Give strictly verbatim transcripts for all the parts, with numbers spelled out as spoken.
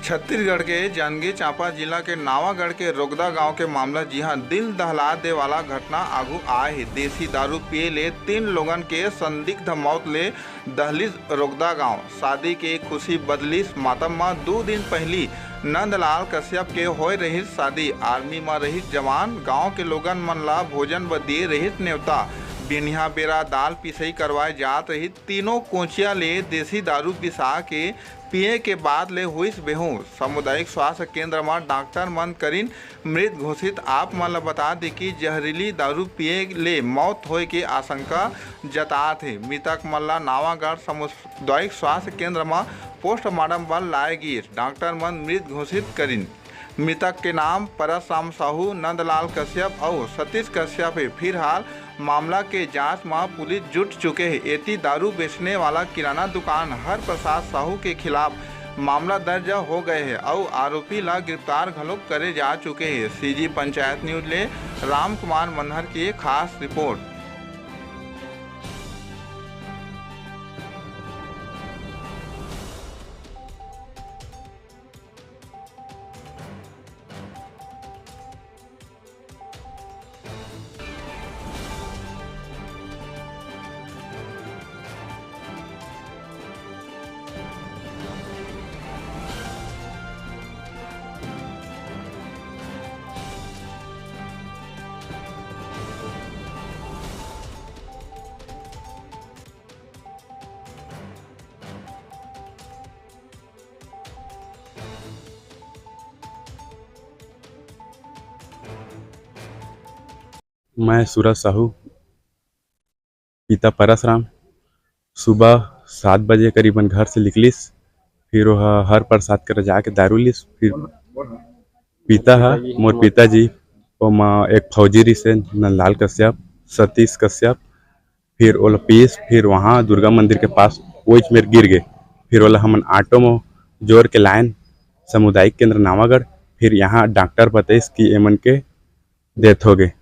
छत्तीसगढ़ के जांजगीर चांपा जिला के नावागढ़ के रोगदा गांव के मामला, जी हां, दिल दहला दे वाला घटना आगू आए हे। देसी दारू पिए ले तीन लोगन के संदिग्ध मौत ले दहलिस रोगदा गांव। शादी के खुशी बदलिस मातम म। दू दिन पहिली नंदलाल कश्यप के होय रहिस शादी। आर्मी म रहिस जवान। गांव के लोगन मन ला भोजन बर दिए रहिस नेवता। बिहनिया बेरा दाल पिसई करवाए जात रहिस। तीनों कोचिया ले देसी दारू पिसा के पिए के बाद ले होइस बेहोश। सामुदायिक स्वास्थ्य केंद्र म डॉक्टर मन करिन मृत घोषित। आप मन ल बता दे कि जहरीली दारू पिए ले मौत होए के आशंका जतात हे। मृतक मन ल नावागढ़ सामुदायिक स्वास्थ्य केंद्र म पोस्टमार्टम बर लाए गिस। डॉक्टर मन मृत घोषित करिन। मृतक के नाम परसराम साहू, नंदलाल कश्यप अउ सतीश कश्यप हे। फिलहाल मामला के जांच म पुलिस जुट चुके हे। एती दारू बेचने वाला किराना दुकान हरप्रसाद साहू के खिलाफ मामला दर्ज हो गए हे अउ आरोपी ला गिरफ्तार घलोक करे जा चुके हे। सीजी पंचायत न्यूज ले राम कुमार मनहर के खास रिपोर्ट। मैं सूरज साहू, पिता परसराम, सुबह सात बजे करीबन घर से निकलिस। फिर ओह हर प्रसाद कर जाके दारू लिस। फिर पिता ह, मोर पिताजी, ओमा एक फौजी रिसे, नंदलाल कश्यप, सतीश कश्यप, फिर ओला पीस, फिर वहाँ दुर्गा मंदिर के पास वहीच मेर गिर गे। फिर ओला हमन ऑटो में जोर के लायन सामुदायिक केंद्र नावागढ़। फिर यहाँ डॉक्टर बताइस कि एमन के डेथ हो गए।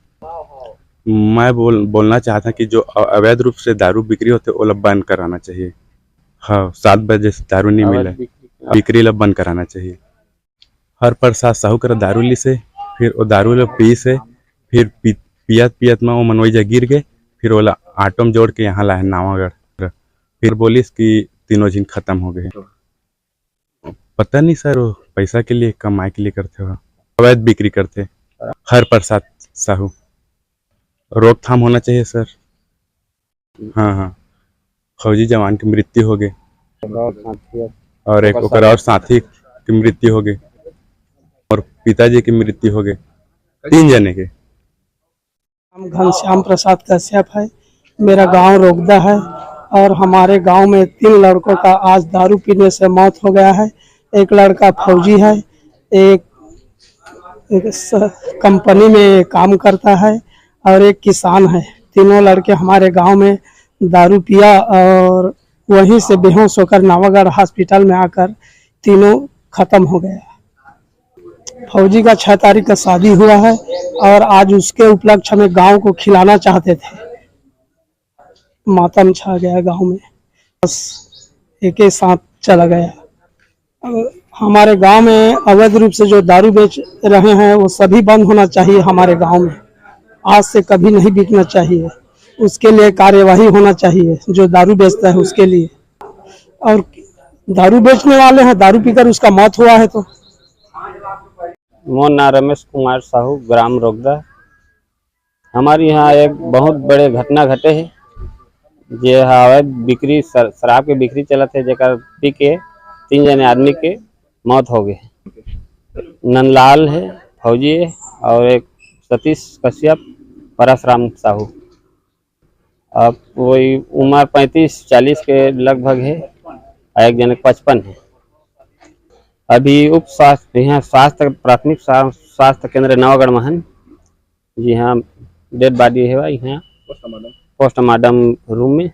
मैं बोल बोलना चाहता कि जो अ- अवैध रूप से दारू बिक्री होते, ओला बंद कराना चाहिए। हाँ, सात बजे से दारू नहीं मिले, बिक्री ला बंद कराना चाहिए। हर प्रसाद साहू करा दारू लिसे, फिर वो दारू ला पीसे, फिर पी, पियत पियत में वो मनोइजा गिर गए। फिर ओला ऑटो में जोड़ के यहाँ लाए नावागढ़। फिर बोलिस कि तीनों झिन खत्म हो गए। पता नहीं सर, वो पैसा के लिए, कमाई के लिए करते हो, अवैध बिक्री करते। हर प्रसाद साहू, रोकथाम होना चाहिए सर। हाँ, हाँ, फौजी जवान की मृत्यु हो गई और एक ओकर और साथी की मृत्यु हो गई और पिताजी की मृत्यु हो गई, तीन जने के। नाम घनश्याम प्रसाद कश्यप है। मेरा गांव रोगदा है और हमारे गांव में तीन लड़कों का आज दारू पीने से मौत हो गया है। एक लड़का फौजी है, एक, एक स- कंपनी में काम करता है और एक किसान है। तीनों लड़के हमारे गांव में दारू पिया और वहीं से बेहोश होकर नावागढ़ हॉस्पिटल में आकर तीनों खत्म हो गया। फौजी का छह तारीख का शादी हुआ है और आज उसके उपलक्ष्य में गांव को खिलाना चाहते थे। मातम छा गया गांव में, बस एक ही साथ चला गया। अब हमारे गांव में अवैध रूप से जो दारू बेच रहे हैं, वो सभी बंद होना चाहिए हमारे गांव में। आज से कभी नहीं बिकना चाहिए, उसके लिए कार्यवाही होना चाहिए। जो दारू बेचता है उसके लिए, और दारू बेचने वाले हैं, दारू पीकर उसका मौत हुआ है तो। मोर नाम रमेश कुमार साहू, ग्राम रोगदा। हमारे यहाँ एक बहुत बड़े घटना घटे है, जे हा अवैध बिक्री, शर-, शराब के बिक्री चलत है, जेकर पी के तीन जने आदमी के मौत हो गए। नंदलाल है, फौजी है, और एक सतीश कश्यप, परसराम साहू। अब वही उम्र पैंतीस चालीस के लगभग है, और एक जने के पचपन है। अभी उप स्वास्थ्य, यहाँ स्वास्थ्य, प्राथमिक स्वा-, स्वास्थ्य केंद्र नवागढ़ में हन, जी हाँ, डेड बॉडी है भाई, यहाँ पोस्टमार्टम रूम में।